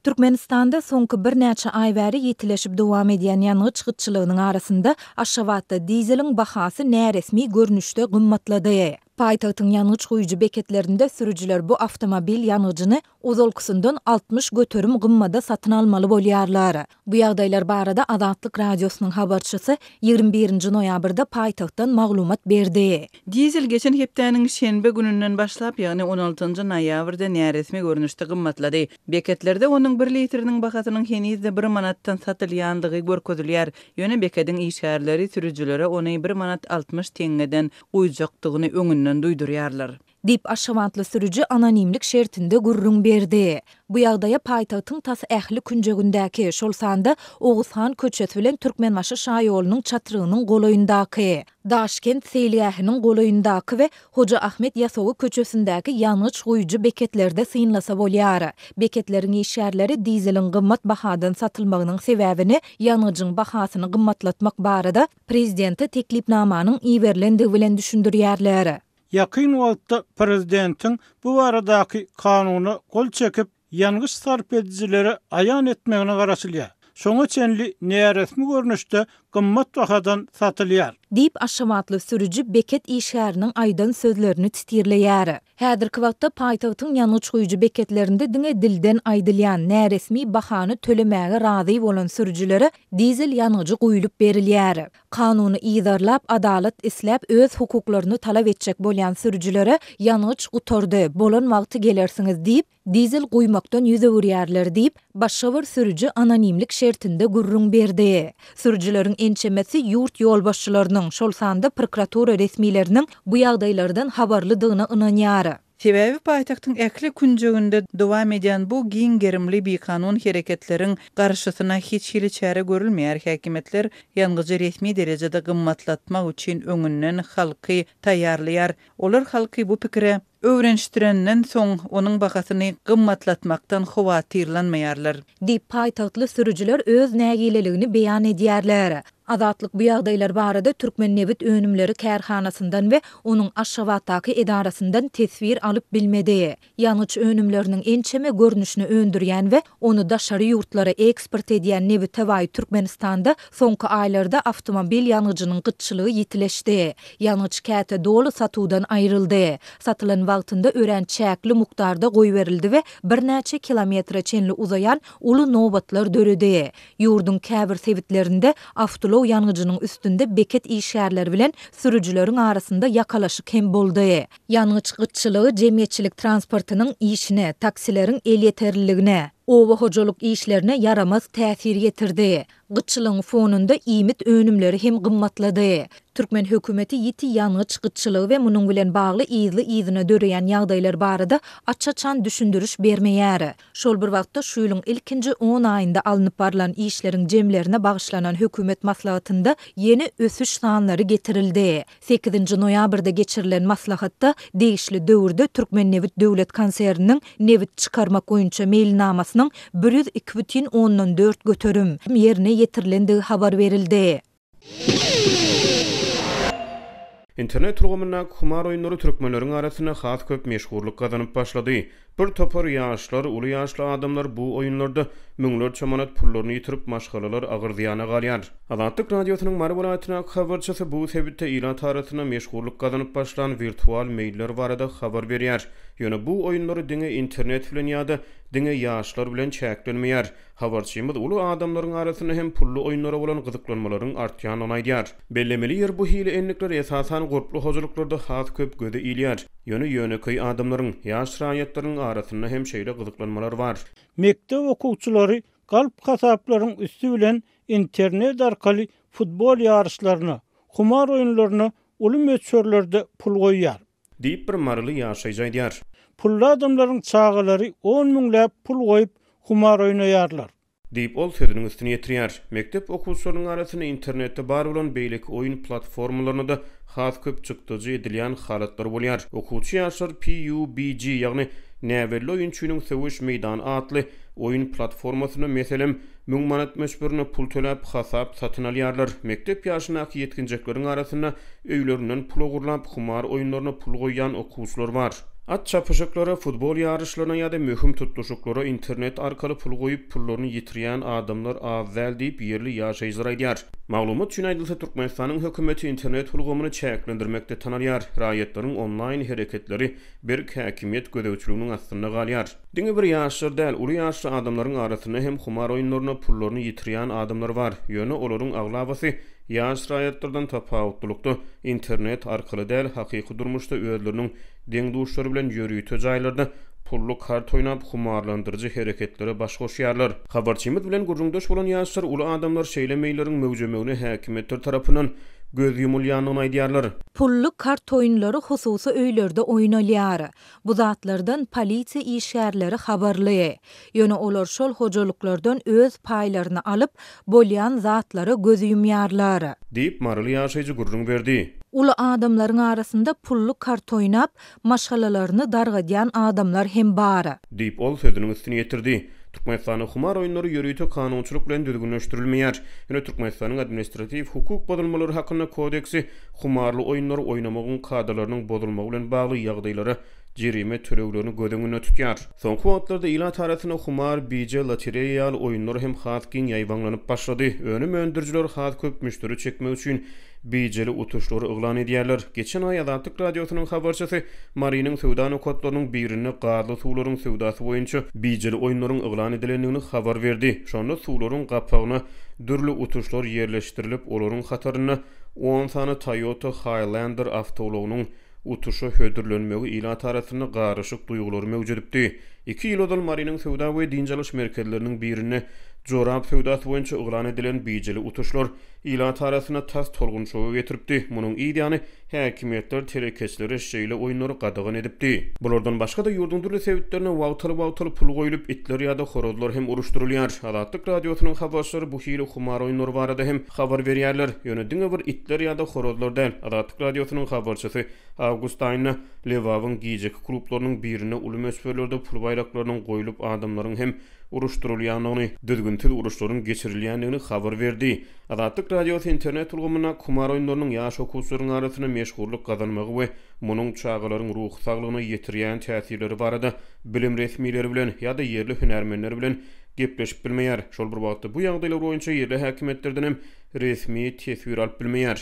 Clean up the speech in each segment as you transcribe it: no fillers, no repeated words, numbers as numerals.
Türkmenistanda soňky birnäçe aý bäri ýitileşip dowam edýän ýangyç gytçylygynyň arasynda, Aşgabatda dizeliň bahasy näresmi görnüşde gymmatlady. Paýtagtyň ýangyç guýujy beketlerinde sürüjiler bu awtomobil ýangyjyny ozalkysyndan 60% gymmada satyn almaly bolýarlar. Bu ýagdaýlar barada Azatlyk Radiosynyň habarçysy 21-nji noýabrda paýtagtdan maglumat berdi. Dizel geçen hepdäniň şenbe gününden başlap, ýagny on altynjy noýabrda näresmi görnüşde gymmatlady. Beketlerde onuň bir litriniň bahasynyň heniz-de bir manatdan satylýandygy görkezilýär. Ýöne bekediň işgärleri sürüjilere ony bir manat 60 teňňeden guýjakdygyny öňünden duýdurýarlar. Diýip, aşgabatly sürüji anonimlik şertinde gürrüň berdi. Bu ýagdaýa paýtagtyň tas ähli künjegindäki, şol sanda Oguzhan köçesi bilen Türkmenbaşy şaýolunyň çatrygynyň golaýyndaky, Daşkent seýilgähiniň golaýyndaky we Hoja Ahmet Ýasawy köçesindäki ýangyç guýujy beketlerde synlasa bolýar. Beketleriň işgärleri dizeliň gymmat bahadan satylmagynyň sebäbini ýangyjyň bahasyny gymmatlatmak barada prezidente teklipnamanyň iberilendigi bilen düşündirýärler. Ýakyn wagtda prezidentiň bu baradaky kanuna gol çekip, ýangyç sarp edijilere aýan etmegine garaşylýar. Şoňa çenli näresmi görnüşde gymmat bahadan satylýar. Diýip, aşgabatly sürüji beket işgäriniň aýdan sözlerini titirleýär. Häzirki wagtda paýtagtyň ýangyç guýujy beketlerinde diňe dilden aýdylýan, näresmi bahany tölemäge razy bolan sürüjilere dizel ýangyjy guýulyp berilýär. Kanuny yzarlap, adalat isläp, öz hukuklaryny talap etjek bolýan sürüjilere ýangyç gutardy, bolan wagty gelersiňiz diýip, dizel guýmakdan ýüz öwürýärler diýip, başga bir sürüji anonimlik şertinde gürrüň berdi. Sürüjileriň ençemesi ýurt ýolbaşçylarynyň, şol sanda prokuratura resmileriniň bu ýagdaýlardan habarlydygyna ynanýar. Sebäbi paýtagtyň ähli künjeginde dowam edýän bu giň gerimli bikanun hereketleriň garşysyna hiç hili çäre görülmeýär, häkimiýetler ýangyjy resmi derejede gymmatlatmak üçin öňünden halky taýýarlaýar. Olar halky bu pikire öwrenişdirenden soň, onuň bahasyny gymmatlatmakdan howatyrlanmaýarlar. Diýip, paýtagtly sürüjiler öz nägileligini beýan edýärler. Azatlyk bu ýagdaýlar barada Türkmennebitönümleri kärhanasyndan we onuň Aşgabatdaky edarasyndan teswir alyp bilmedi. Ýangyç önümleriniň ençeme görnüşini öndürýän we ony daşary ýurtlara eksport edýän nebite baý Türkmenistanda soňky aýlarda awtomobil ýangyjynyň gytçylygy ýitileşdi. Ýangyç käte doly satuwdan aýryldy. Satylan wagtynda örän çäkli mukdarda goýberildi we birnäçe kilometre çenli uzaýan uly nobatlar döredi. Ýurduň käbir sebitlerinde awtoulag ýangyjynyň üstünde beket işgärleri bilen sürüjileriň arasynda ýakalaşyk hem boldy. Ýangyç gytçylygy jemgyýetçilik transportynyň işine, taksileriň elýeterliligine, oba hojalyk işlerine ýaramaz täsir ýetirdi. Gytçylygyň fonunda iýmit önümleri hem gymmatlady. Türkmen hökümeti ýiti ýangyç gytçylygy we munuň bilen bagly yzly-yzyna döreýän ýagdaýlar barada aç-açan düşündiriş bermeýär. Şol bir wagtda, şu ýylyň ilkinji on aýynda alnyp barlan işleriň jemlerine bagyşlanan hökümet maslahatynda ýene ösüş sanlary getirildi. Sekizinji noýabrda geçirilen maslahatda degişli döwürde Türkmennebit döwlet konserniniň nebit çykarmak boýunça meýilnamasynyň 102 bütin ondan 4% ýerine ýetirilendigi habar berildi. Internet ulgamyndaky humar oýunlary türkmenleriň arasynda has köp meşhurlyk gazanyp başlady. Bir topar ýaşlar, uly ýaşly adamlar bu oýunlarda müňlerçe manat pullaryny ýitirip, maşgalalar agyr zyýana galýar. Azatlyk Radiosynyň Mary welaýatyndaky habarçysy bu sebitde ilat arasynda meşhurlyk gazanyp başlan wirtual meýiller barada habar berýär. Ýöne bu oýunlary diňe internet bilen ýa-da diňe ýaşlar bilen çäklenmeýär. Habarçymyz uly adamlaryň arasynda hem pully oýunlara bolan gyzyklanmalaryň artýandygyny aýdýar. Bellemeli ýeri bu hili endikler esasan gurply hojalyklarda has köp göze ilýär. Ýöne ýönekeý adamlaryň, ýaş raýatlaryň arasynda hem şeýle gyzyklanmalar bar. Mekdep okuwçylary galp hasaplaryň üsti bilen internet arkaly futbol ýaryşlaryna, humar oýunlaryna uly möçberlerde pul goýýar. Diýip, bir maryly ýaşaýjy aýdýar. Pully adamlaryň çagalary on müňläp pul goýup, humar oýnaýarlar. Diýip, ol sözüniň üstüni ýetirýär. Mekdep okuwçylarynyň arasynda internetde bar bolan beýleki oýun platformalaryna-da has köp çykdajy edilýän halatlar bolýar. Okuwçy ýaşlar PUBG, ýagny Näbelli oýunçynyň söweş meýdany atly oýun platformasynda, meselem, 1000 manat möçberinde pul töläp, hasap satyn alýarlar. Mekdep ýaşyndaky ýetginjekleriň arasynda öýlerinden pul ogurlap, humar oýunlaryna pul goýýan okuwçylar bar. At çapyşyklara, futbol ýaryşlaryna ýa-da möhüm tutluşyklara internet arkaly pul goýup, pullaryny ýitirýän adamlar az däl diýip, ýerli ýaşaýjylar aýdýar. Maglumat üçin aýdylsa, Türkmenistanyň hökümeti internet ulgamyny çäklendirmekde tanalýar, raýatlaryň onlaýn hereketleri berk häkimiýet gözegçiliginiň astynda galýar. Diňe bir ýaşlar däl, uly ýaşly adamlaryň arasynda hem humar oýunlarynda pullaryny ýitirýän adamlar bar. Ýöne olaryň aglabasy ýaş raýatlardan tapawutlylykda internet arkaly däl, hakyky durmuşda özleriniň deň-duşlary bilen ýörite jaýlarda pully kart oýnap, humarlandyryjy hereketlere baş goşýarlar. Habarçymyz bilen gürrüňdeş bolan ýaşlar uly adamlar şeýle meýilleriň möwjemegine häkimiýetler tarapyndan göz ýumulýandygyny aýdýarlar. Pully kart oýunlary hususy öýlerde oýnalýar. Bu zatlardan polisiýa işgärleri habarly. Ýöne olar şol hojalyklardan öz paýlaryny alyp, bolýan zatlara göz ýumýarlar. Diýip, maryly ýaşaýjy gürrüň berdi. Uly adamlaryň arasynda pully kart oýnap, maşgalalaryny dargadýan adamlar hem bar. Diýip, ol sözüniň üstüni ýetirdi. Türkmenistanda humar oýunlary ýörite kanunçylyk bilen düzgünleşdirilmeýär. Ýöne Türkmenistanyň Administratiw hukuk bozulmalary hakynda kodeksi humarly oýunlary oýnamagyň kadalarynyň bozulmagy bilen bagly ýagdaýlara jerime töleglerini göz öňünde tutýar. Soňky wagtlarda ilat arasynda humar, bije, lotereýa ýaly oýunlar hem has giň ýaýbaňlanyp başlady. Önüm öndürijiler has köp müşderi çekmek üçin bijeli utuşlary yglan edýärler. Geçen aý Azatlyk Radiosynyň habarçysy Marynyň söwda nokatlarynyň birinde gazly suwlaryň söwdasy boýunça bijeli oýunlaryň yglan edilendigini habar berdi. Şonda suwlaryň gapagyna dürli utuşlar ýerleşdirilip, olaryň hatarynda on sany Toyota Highlander awtoulagynyň utuşa hödürlenmegi ilat arasynda garyşyk duýgulary möwjedipdi. Iki ýyl ozal Marynyň söwda we dynç alyş merkezleriniň birinde jorap söwdasy boýunça yglan edilen bijeli utuşlar ilat arasynda tas tolgunşyga getiripdi. Munuň yz ýany, häkimiýetler telekeçilere şeýle oýunlary gadagan edipdi. Bulardan başga-da, ýurduň dürli sebitlerinde wagtal-wagtal pul goýlup, itler ýa-da horazlar hem uruşdyrylýar. Azatlyk Radiosynyň habarçylary bu hili humar oýunlary barada hem habar berýärler. Ýöne diňe bir itler ýa-da horazlar däl. Azatlyk Radiosynyň habarçysy awgust aýynda Lebabyň gijeki klublarynyň birinde uly möçberlerde pul baýraklarynyň goýlup, adamlaryň hem uruşdyrylýandygyny, düzgünsiz uruşlaryň geçirilýändigini habar berdi. Azatlyk Radiosy internet ulgamynda kumar oýunlarynyň ýaş okuwçylaryň arasynda meşhurlyk gazanmagy we munuň çagalaryň ruhy saglygyna ýetirýän täsirleri barada bilim resmileri bilen ýa-da ýerli hünärmenler bilen gepleşip bilmeýär. Şol bir wagtda bu ýagdaýlar boýunça ýerli häkimiýetlerden hem resmi teswir alyp bilmeýär.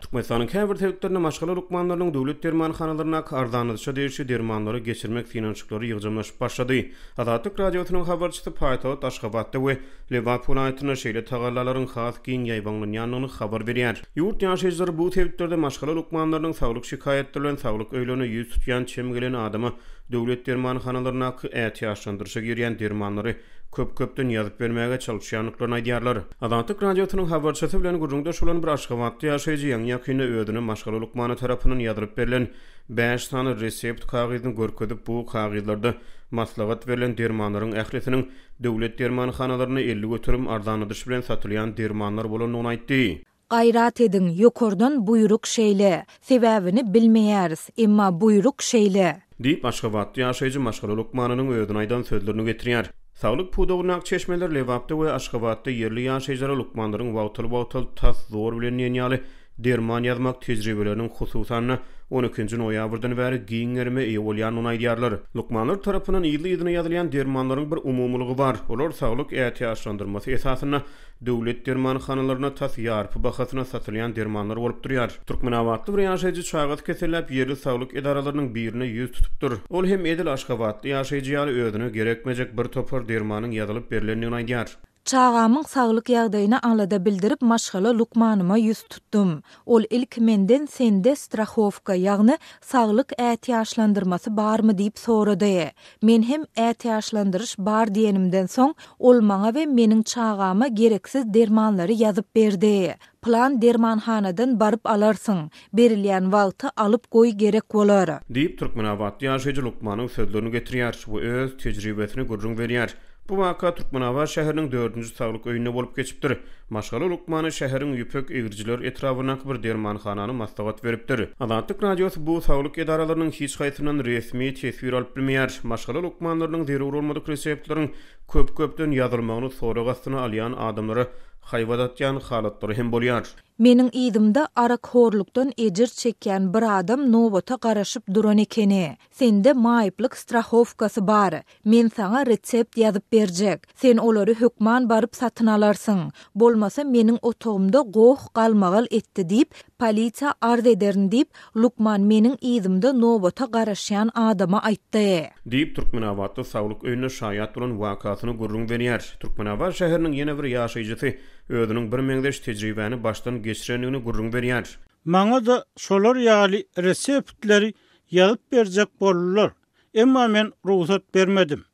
Türkmenistanyň käbir sebitlerinde maşgala lukmanlarynyň döwlet dermanhanalaryndaky arzanladyşa degişli dermanlary geçirmek synanyşyklary ýygjamlaşyp başlady. Azatlyk Radiosynyň habarçysy paýtagt Aşgabatda we Lebap welaýatynda şeýle tagallalaryň has giň ýaýbaňlanýandygyny habar berýär. Ýurt ýaşaýjylary bu sebitlerde maşgala lukmanlarynyň saglyk şikaýatlary bilen saglyk öýlerine ýüz tutýan çem gelen adama döwlet dermanhanalaryndaky ätiýaçlandyryşa girýän dermanlary köp-köpden ýazyp bermäge çalyşýandyklaryny aýdýarlar. Azatlyk Radiosynyň habarçysy bilen gürrüňdeş bolan bir aşgabatly ýaşaýjy ýaňy-ýakynda özüne maşgala lukmany tarapyndan ýazylyp berlen bäş sany resept kagyzyny görkezip, bu kagyzlarda maslahat berlen dermanlaryň ählisiniň döwlet dermanhanalarynda 50% arzanladyş bilen satylýan dermanlar bolandygyny aýtdy. Gaýrat ediň, ýokardan buýruk şeýle. Sebäbini bilmeýäris, emma buýruk şeýle. Diýip, aşgabatly ýaşaýjy maşgala lukmanynyň özüne aýdan sözlerini getirýär. Saglyk pudagyndaky çeşmeler Lebapda we Aşgabatda ýerli ýaşaýjylara lukmanlaryň wagtal-wagtal tas zor bilen diýen ýaly derman ýazmak tejribeleriniň hususan-da on ikinji noýabrdan bäri giň gerime eýe bolýandygyny aýdýarlar. Lukmanlar tarapyndan yzly-yzyna ýazylýan dermanlaryň bir umumylygy bar, olar saglyk ätiýaçlandyrmasy esasynda Döwlet dermanhanalarynda tas ýarpy bahasyna satylýan dermanlar bolup durýar. Türkmenabatly bir ýaşaýjy çagasy keselläp, ýerli saglyk edaralarynyň birine ýüz tutupdyr. Ol hem edil aşgabatly ýaşaýjy ýaly özüne gerekmejek bir topar dermanyň ýazylyp berlendigini aýdýar. Çagamyň saglyk ýagdaýyna alada bildirip maşgala lukmanyma ýüz tutdum. Ol ilki menden sende strahowka, ýagny saglyk ätiýaçlandyrmasy barmy diýip sorady. Men hem ätiýaçlandyryş bar diýenimden soň, ol maňa we meniň çagama gereksiz dermanlary ýazyp berdi. Pylan dermanhanadan baryp alarsyň, berilýän wagty alyp goý gerek bolar. Diýip, türkmenabatly ýaşaýjy lukmanyň sözlerini getirýär we öz tejribesini gürrüň berýär. Bu waka Türkmenabat şäheriniň dördünji saglyk öýünde bolup geçipdir. Maşgala lukmany şäheriň Ýüpek egrijiler etrabyndaky bir dermanhanany maslahat beripdir. Azatlyk Radiosy bu saglyk edaralarynyň hiç haýsyndan resmi teswir alyp bilmeýär. Maşgala lukmanlarynyň zerur bolmadyk reseptleriň köp-köpden ýazylmagyny sorag astyna alýan adamlara haýbat atýan halatlary hem bolýar. Meniň yzymda arakhorlukdan ejir çekýän bir adam nobata garaşyp duran ekeni. Sende maýyplyk strahowkasy bar. Men saňa resept ýazyp berjek. Sen olary hökman baryp satyn alarsyň. Bolmasa meniň otagymda goh-galmagal etdi diýip, polisiýa arz ederin diýip, lukman meniň yzymda nobata garaşýan adama aýtdy. Diýip, Türkmenabatda saglyk öýünde şaýat bolan wakasyny gürrüň berýär. Türkmenabat şäheriniň ýene bir ýaşaýjysy özüniň birmeňzeş tejribäni başdan geçirendigini gürrüň berýär. Maňa-da şolar ýaly reseptleri ýazyp berjek boldular, emma men rugsat bermedim.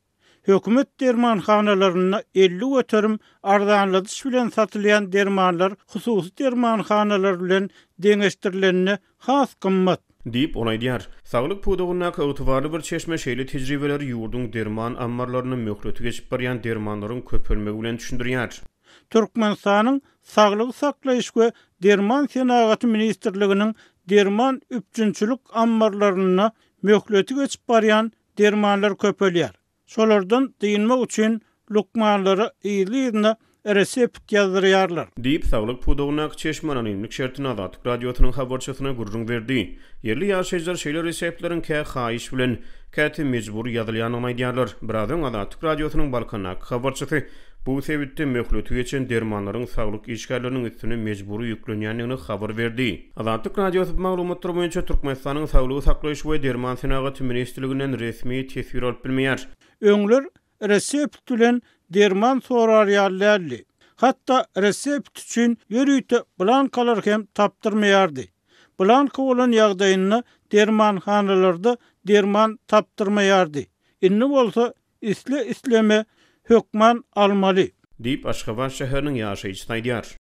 Hökümet dermanhanalarynda 50% arzanladyş bilen satylýan dermanlar hususy dermanhanalar bilen deňeşdirilende has gymmat. Diýip, ol aýdýar. Saglyk pudagyndaky ygtybarly bir çeşme şeýle tejribeleri ýurduň derman ammarlarynda möhleti geçip barýan dermanlaryň köpelmegi bilen düşündirýär. Türkmenistanyň Saglygy saklaýyş we derman senagaty ministrliginiň derman üpjünçilik ammarlarynda möhleti geçip barýan dermanlar köpelýär. Şolardan dynmak üçin lukmanlara yzly-yzyna resept ýazdyrýarlar. Diýip, saglyk pudagyndaky çeşme anonimlik şertinde Azatlyk Radiosynyň habarçysyna gürrüň berdi. Ýerli ýaşaýjylar şeýle reseptleriň kä haýyş bilen, käte mejbury ýazylýandygyny aýdýarlar. Biraz öň Azatlyk Radiosynyň Balkandaky habarçysy bu sebitde möhleti geçen dermanlaryň saglyk işgärleriniň üstüne mejbury ýüklenýändigini habar berdi. Azatlyk Radiosy bu maglumatlar boýunça Türkmenistanyň Saglygy saklaýyş we derman senagaty ministrliginden resmi teswir alyp bilmeýär. Öňler resept bilen derman sorar ýaly däldi. Hatda resept üçin ýörite blankalar hem tapdyrmaýardy. Blanka bolan ýagdaýynda dermanhanalarda derman tapdyrmaýardy. Indi bolsa isle-isleme hökman almaly. Diýip, Aşgabat şäheriniň ýaşaýjysy aýdýar.